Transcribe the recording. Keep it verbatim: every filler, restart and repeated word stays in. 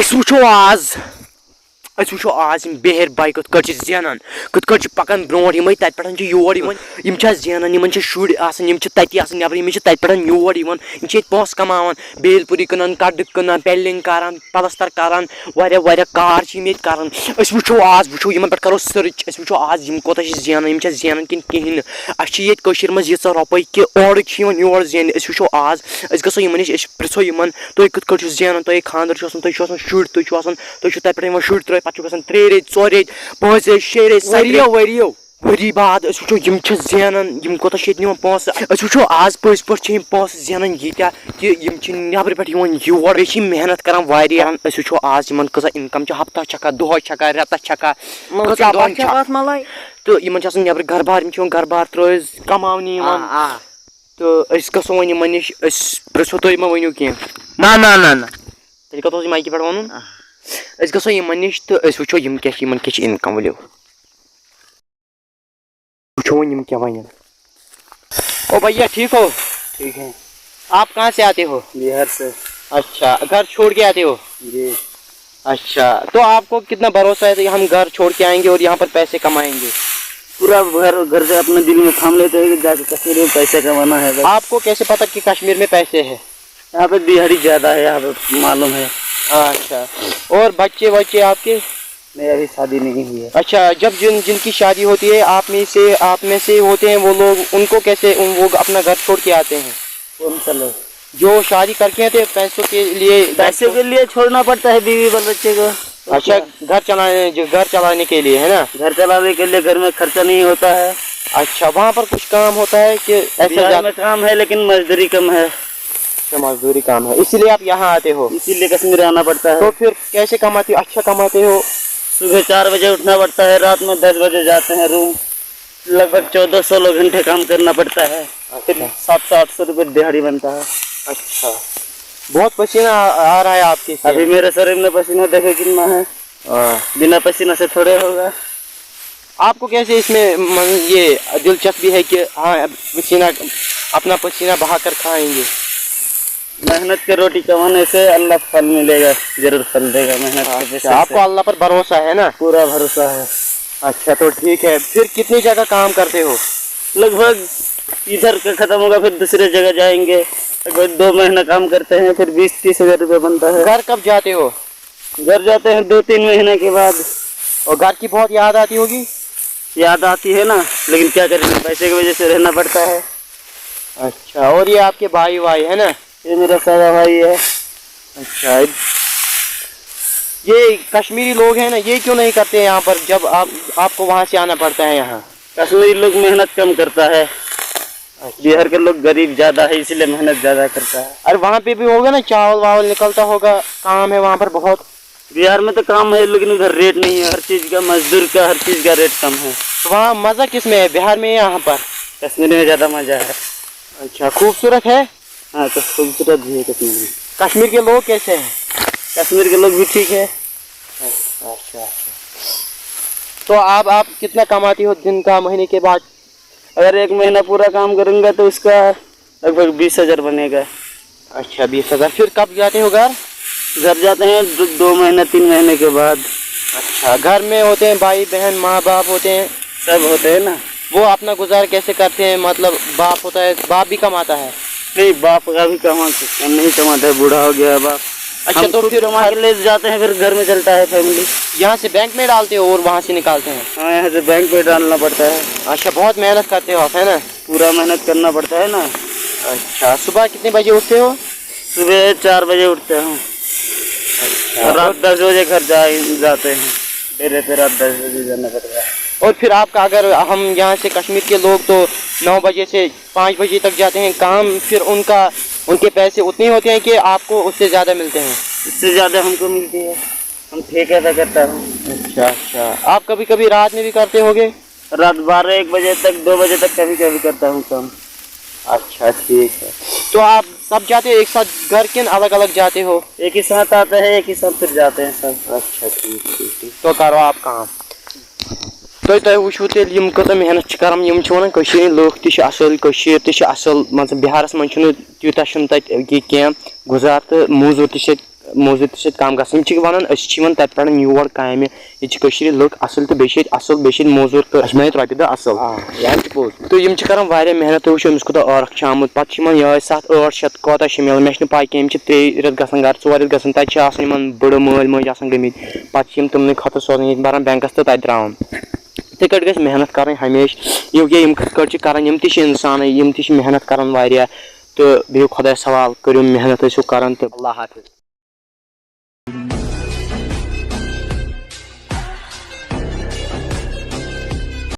أسۍ وٕچھو آز، أسۍ وٕچھو آز یِم بِہٲرۍ بَے کِتھ کٲٹھۍ چھِ زینان، کِتھ کٲٹھۍ چھِ پَکان برونٛٹھ۔ یِمَے تَتہِ پٮ۪ٹھ چھِ یور یِوان، یِم چھِ اَتھ زینان، یِمَن چھِ شُرۍ آسان، یِم چھِ تَتی آسان نٮ۪برٕ، یِم چھِ تَتہِ پٮ۪ٹھ یور یِوان، یِم چھِ ییٚتہِ پونٛسہٕ کَماوان، بیل پوٗری کٕنان، کَٹہٕ کٕنان، پٮ۪لِنٛگ کَران، پَلَستَر کَران، واریاہ واریاہ کار چھِ یِم ییٚتہِ کَران۔ أسۍ وٕچھو آز، وٕچھو یِمَن پٮ۪ٹھ کَرو سٔرٕچ، أسۍ وٕچھو آز یِم کوٗتاہ چھِ زینان، یِم چھا زینان کِنہٕ کِہیٖنۍ نہٕ۔ اَسہِ چھِ ییٚتہِ کٔشیٖرِ منٛز ییٖژاہ رۄپَے کہِ اورٕکۍ چھِ یِوان یور زیننہِ۔ أسۍ وٕچھو آز، أسۍ گژھو یِمَن نِش، أسۍ پرٛژھو یِمَن، تُہۍ کِتھ کٲٹھۍ چھِو زینان، تۄہہِ خانٛدَر چھُ آسان، تۄہہِ چھُ آسان شُرۍ، تُہۍ چھِو آسان، تُہۍ چھِو تَتہِ پٮ۪ٹھ یِوان شُرۍ ترٛٲوِتھ، پَتہٕ چھُو گژھان ترٛیٚیہِ ریٚتۍ، ژورِ ریٚتۍ، پانٛژِ ریٚتۍ، شیٚیہِ ریٚتۍ، سَتہِ ؤرِیو، ریٚتۍ۔ ؤرِیو۔ ؤری بعد أسۍ وٕچھو یِم چھِ زینان، یِم کوٗتاہ چھِ ییٚتہِ نِوان پونٛسہٕ۔ أسۍ وٕچھو آز پٔزۍ پٲٹھۍ چھِ یِم پونٛسہٕ زینان ییٖتیٛاہ کہِ یِم چھِ نٮ۪برٕ پٮ۪ٹھ یِوان یور، بیٚیہِ چھِ یِم محنت کَران واریاہ۔ أسۍ وٕچھو آز یِمَن کۭژاہ اِنکَم چھِ، ہفتَس چھَکھا، دۄہَس چھَکھا، رٮ۪تَس چھَکھا، مطلب کۭژاہ کیٛاہ دۄہَن پَتہٕ چھَکھ چھَکھ؟ اَتھ مَلَے؟ تہٕ یِمَن چھِ آسان نٮ۪برٕ گَرٕ بار، یِم چھِ یِوان گَرٕ بار ترٛٲوِتھ کَماونہِ یِوان۔ آ، آ۔ تہٕ أسۍ گژھو وۄنۍ یِمَن نِش، أسۍ پرٛژھو تُہۍ مہ ؤنِو کینٛہہ۔ نہ، نہ، نہ، نہ۔ تیٚلہِ کَتھ اوس یہِ مایکہِ پٮ۪ٹھ وَنُن؟ آ۔ أسۍ گژھو یِمَن نِش تہٕ أسۍ وٕچھو یِم کیٛاہ چھِ، یِمَن کیٛاہ چھِ اِنکَم، ؤلِو۔ وٕچھو وۄنۍ یِم کیٛاہ وَنَن۔ او بھیا، ٹھیک ہو؟ ٹھیک ہے۔ آپ کہاں سے آتے ہو؟ بہار سے۔ اچھا، گھر چھوڑ کے آتے ہو؟ جی۔ اچھا، تو آپ کو کتنا بھروسہ ہے کہ ہم گھر چھوڑ کے آئیں گے اور یہاں پر پیسے کمائیں گے؟ پورا گھر، گھر سے اپنے دل میں ٹھان لیتے ہیں کہ جا کے کشمیر میں پیسے کمانا ہے بس۔ آپ کو کیسے پتا کہ کشمیر میں پیسے ہے؟ یہاں پہ دیہڑی زیادہ ہے، یہاں پہ معلوم ہے۔ اچھا، اور بچے وچے آپ کے؟ نہیں، ابھی شادی نہیں ہوئی ہے۔ اچھا، جب جن، جن کی شادی ہوتی ہے، آپ میں سے، آپ میں سے ہوتے ہیں وہ لوگ، ان کو کیسے، ان، وہ اپنا گھر چھوڑ کے آتے ہیں؟ کون سا لوگ؟ جو شادی کر کے آتے ہیں پیسوں کے لیے، پیسوں کے لیے چھوڑنا پڑتا ہے بیوی بال بچے کو۔ اچھا، گھر چلانے، جو گھر چلانے کے لیے ہے نا؟ گھر چلانے کے لیے، گھر میں خرچہ نہیں ہوتا ہے۔ اچھا، وہاں پر کچھ کام ہوتا ہے کہ ایسا بہار زیادہ؟ میں کام ہے، لیکن مزدوری کم ہے۔ اچھا، مزدوری کام ہے، اسی لیے آپ یہاں آتے ہو؟ اسی لیے کشمیر آنا پڑتا ہے۔ تو پھر کیسے کماتے ہو؟ اچھا کماتے ہو؟ صبح چار بجے اٹھنا پڑتا ہے، رات میں دس بجے جاتے ہیں روم۔ لگ بھگ چودہ سولہ گھنٹے کام کرنا پڑتا ہے، پھر اچھا۔ سات سو آٹھ سو روپے دیہڑی بنتا ہے۔ اچھا، بہت پسینہ آ، آ رہا ہے آپ کے سے۔ ابھی میرے شریر میں پسینہ دیکھو کتنا ہے، ہاں۔ بنا پسینہ سے تھوڑے ہوگا۔ آپ کو کیسے اس میں من، یہ دلچسپی ہے کہ ہاں، اب پسینہ، اپنا پسینہ بہا کر کھائیں گے؟ محنت کے روٹی کمانے سے اللہ پھل ملے گا، ضرور پھل دے گا محنت کے پیسے اچھا، آپ سے۔ کو اللہ پر بھروسہ ہے نا؟ پورا بھروسہ ہے۔ اچھا، تو ٹھیک ہے، پھر کتنی جگہ کام کرتے ہو؟ لگ بھگ ادھر کا ختم ہوگا، پھر دوسرے جگہ جائیں گے۔ لگ بھگ دو مہینہ کام کرتے ہیں، پھر بیس تیس ہزار روپے بنتا ہے۔ گھر کب جاتے ہو؟ گھر جاتے ہیں دو تین مہینے کے بعد۔ اور گھر کی بہت یاد آتی ہوگی؟ یاد آتی ہے نا، لیکن کیا کریں، پیسے کی وجہ سے رہنا پڑتا ہے۔ اچھا، اور یہ آپ کے بھائی، بھائی ہے نا؟ یہ میرا سگا بھائی ہے۔ اچھا، یہ کشمیری لوگ ہیں نا، یہ کیوں نہیں کرتے یہاں پر، جب آپ، آپ کو وہاں سے آنا پڑتا ہے یہاں؟ کشمیری لوگ محنت کم کرتا ہے، اچھا۔ بہار کے لوگ غریب زیادہ ہے، اسی لیے محنت زیادہ کرتا ہے۔ ارے وہاں پہ بھی ہوگا نا، چاول واول نکلتا ہوگا، کام ہے وہاں پر بہت۔ بہار میں تو کام ہے، لیکن ادھر ریٹ نہیں ہے، ہر چیز کا، مزدور کا، ہر چیز کا ریٹ کم ہے۔ تو وہاں مزہ کس میں ہے، بہار میں یا یہاں پر؟ کشمیر میں زیادہ مزہ ہے۔ اچھا، خوبصورت ہے؟ ہاں، تو خوبصورت بھی ہے کشمیر میں۔ کشمیر کے لوگ کیسے ہیں؟ کشمیر کے لوگ بھی ٹھیک ہے۔ اچھا، اچھا۔ تو آپ، آپ کتنا کماتی ہو دن کا، مہینے کے بعد؟ اگر ایک مہینہ پورا کام کروں گا تو اس کا لگ بھگ بیس ہزار بنے گا۔ اچھا، بیس ہزار۔ پھر کب جاتے ہو گھر؟ گھر جاتے ہیں دو، دو مہینہ، تین مہینے کے بعد۔ اچھا، گھر میں ہوتے ہیں بھائی بہن، ماں باپ ہوتے ہیں؟ سب ہوتے ہیں نا۔ وہ اپنا گزار کیسے کرتے ہیں؟ مطلب، باپ ہوتا ہے، باپ بھی کماتا ہے؟ نہیں، باپ کا بھی کما، نہیں کماتا ہے، بوڑھا ہو گیا ہے باپ۔ اچھا، ہم تو خود پھر کما کے لے جاتے ہیں، پھر گھر میں چلتا ہے فیملی۔ یہاں سے بینک میں ڈالتے ہو اور وہاں سے نکالتے ہیں؟ ہاں، یہاں سے بینک میں ڈالنا پڑتا ہے۔ اچھا، بہت محنت کرتے ہو آپ، ہے نا؟ پورا محنت کرنا پڑتا ہے نا۔ اچھا، صبح کتنے بجے اٹھتے ہو؟ صبح چار بجے اٹھتے ہیں۔ اچھا۔ رات دس بجے گھر جا، جاتے ہیں۔ ڈیرے پہ رات دس بجے جانا پڑتا ہے۔ اور پھر آپ کا، اگر ہم یہاں سے کشمیر کے لوگ تو نو بجے سے پانچ بجے تک جاتے ہیں کام، پھر ان کا، ان کے پیسے اتنے ہوتے ہیں کہ آپ کو اس سے زیادہ ملتے ہیں؟ اس سے زیادہ ہم کو ملتی ہے، ہم ٹھیکے پہ کرتا ہوں۔ اچھا، اچھا۔ آپ کبھی کبھی رات میں بھی کرتے ہوگے؟ رات بارہ ایک بجے تک، دو بجے تک کبھی کبھی کرتا ہوں کام۔ اچھا، ٹھیک ہے۔ تو آپ سب جاتے ہو ایک ساتھ گھر کن الگ الگ جاتے ہو؟ ایک ہی ساتھ آتے ہیں، ایک ہی ساتھ پھر جاتے ہیں سب۔ اچھا، ٹھیک، ٹھیک، ٹھیک۔ تو کرو آپ کام۔ تُہۍ، تۄہہِ وٕچھِو تیٚلہِ یِم کۭژاہ محنت چھِ کران۔ یِم چھِ وَنان کٔشیٖرِ ہِنٛدۍ لُکھ تہِ چھِ اَصٕل، کٔشیٖر تہِ چھِ اَصٕل، مان ژٕ بِہارَس منٛز چھُنہٕ تیوٗتاہ چھُنہٕ تَتہِ یہِ کینٛہہ، گُزار تہٕ موٚزوٗر تہِ چھِ تَتہِ موٚزوٗرۍ تہِ چھِ کَم گژھان۔ یِم چھِ وَنان أسۍ چھِ یِوان تَتہِ پٮ۪ٹھ یور کامہِ، ییٚتہِ چھِ کٔشیٖرِ لُکھ اَصٕل تہٕ بیٚیہِ چھِ ییٚتہِ اَصٕل، بیٚیہِ چھِ ییٚتہِ موٚزوٗر تہٕ اَسہِ ما ییٚتہِ رۄپیہِ دَہ اَصٕل۔ آ، یہِ حظ چھِ پوٚز۔ تہٕ یِم چھِ کَران واریاہ محنت، تُہۍ وٕچھِو أمِس کوٗتاہ عٲرَق چھُ آمُت۔ پَتہٕ چھِ یِمَن یِہوٚے سَتھ ٲٹھ شیٚتھ کوتاہ چھِ مِلان، مےٚ چھِنہٕ پَے کینٛہہ، یِم چھِ ترٛےٚ رٮ۪تھ گژھان گَرٕ، ژور رٮ۪تھ گژھان، تَتہِ چھِ آسان یِمَن بٕڑٕ مٲلۍ مٲج آسان گٔمٕتۍ، پَتہٕ چھِ یِم تِمنٕے خٲطرٕ سوزان ییٚتہِ بَران بٮ۪نٛکَس تہٕ تَتہِ ترٛاوان۔ یِتھَے کٲٹھۍ گژھِ محنت کَرٕنۍ ہمیشہِ، یِم کیٛاہ یِم کِتھ کٲٹھۍ چھِ کَران، یِم تہِ چھِ اِنسانٕے، یِم تہِ چھِ محنت کَران واریاہ، تہٕ بِہِو خۄدایَس حوالہٕ، کٔرِو محنت، ٲسِو کَران تہٕ اللہ حافظ۔